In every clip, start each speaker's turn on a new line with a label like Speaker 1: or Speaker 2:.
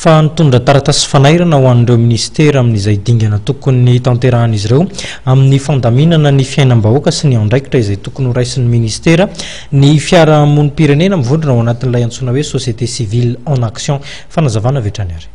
Speaker 1: Fa nitondra taratasy fanairana ho an'ireo minisitera amin'izay dingana tokony tanterahan'izy ireo amin'ny fandaminana ny fiainam-bahoaka sy ny andraikitra izay tokony horaisin'ny minisitera ny fiarahamonim-pirenena mivondrona ao anatin'ilay antsoina hoe Société Civile en Action. Fanazavana avy hatrany ary.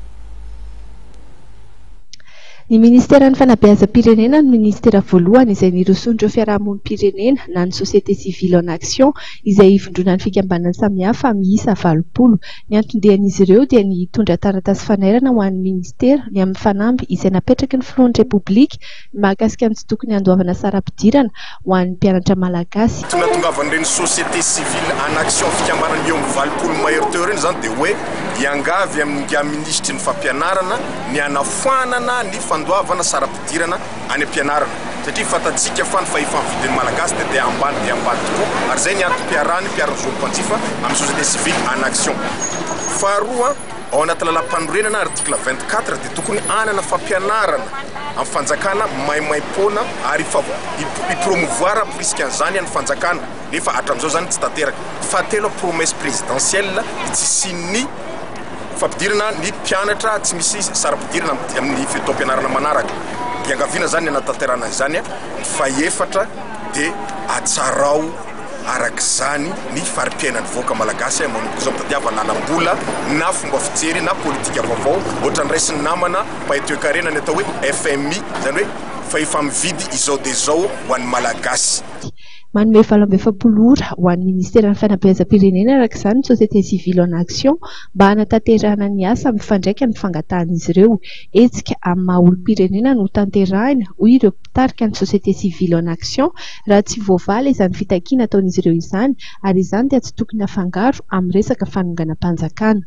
Speaker 2: Ny Ministeran'ny Fanabeazam-pirenena no minisitera voalohany izay nirosoan'ireo fiarahamonim-pirenena na ny Société Civile en Action izay ivondronan'ny fikambanana samihafa miisa 80. Ny anton-dian'izy ireo dia ny hitondra taratasy fanairana ho an'ny minisitera ny amin'ny fanamby izay napetraky ny filohan'ny Repoblika ny mahakasika ny tsy tokony handoavana saram-pidirana ho an'ny mpianatra malagasy.
Speaker 3: Tsy nahatongavan'ireny Société Civile en Action fikambanana eo amin'ny 80 mahery teo ireny izany dia hoe hiangavy amin'ingahy minisitry ny fampianarana ny hanafoanana ny fandoavana saram-pidirana any am-pianarana satria fantatsika fa ny fahefa-mividin'ny Malagasy dia dia ambany dia ambany tokoa ary izay ny antom-piarahan'ny mpiaro ny zon'ny mpanjifa amin'ny société civile en action. Faharoa, ao anaty lalàmpanorenana article 24 dia tokony hanana fampianarana amin'ny fanjakana maimaim-poana ary hi-promouvoir hamporisika an'izany ny fanjakana nefa hatramin'izao izany tsy tanteraka. Fahatelo, promesse présidentielle tsy hisian'ny Fampidirana ny mpianatra tsy misy saram-pidirana amin'ny fotoam-pianarana manaraka. Iangaviana izany ny hanatanterahana izany. Ny fahefatra dia atsarao araka izany ny fari-piainan'ny vahoaka malagasy manomboka izao. Mitadiava lalam-bola na fomba fijery na politika vaovao ohatran'ny raisin'ny namana mpahay toekarena ny atao hoe FMI, izany hoe fahefa-mividy izao dia izao ho an'ny Malagasy.
Speaker 2: Manome 48 ora ho an'ny Ministeran'ny Fanabeazam-pirenena araka izany ny Société Civile en Action mba hanatanterahana ny asa mifandraika amin'ny fangatahan'izy ireo. Hetsika amin'ny maha olom-pirenena no tanterahina, hoy ireo mpitarika ny Société Civile en Action, raha tsy voavaly izany fitakiana ataon'izy ireo izany ary izany dia tsy tokony hafangaro amin'ny resaka fanonganam-panjakana.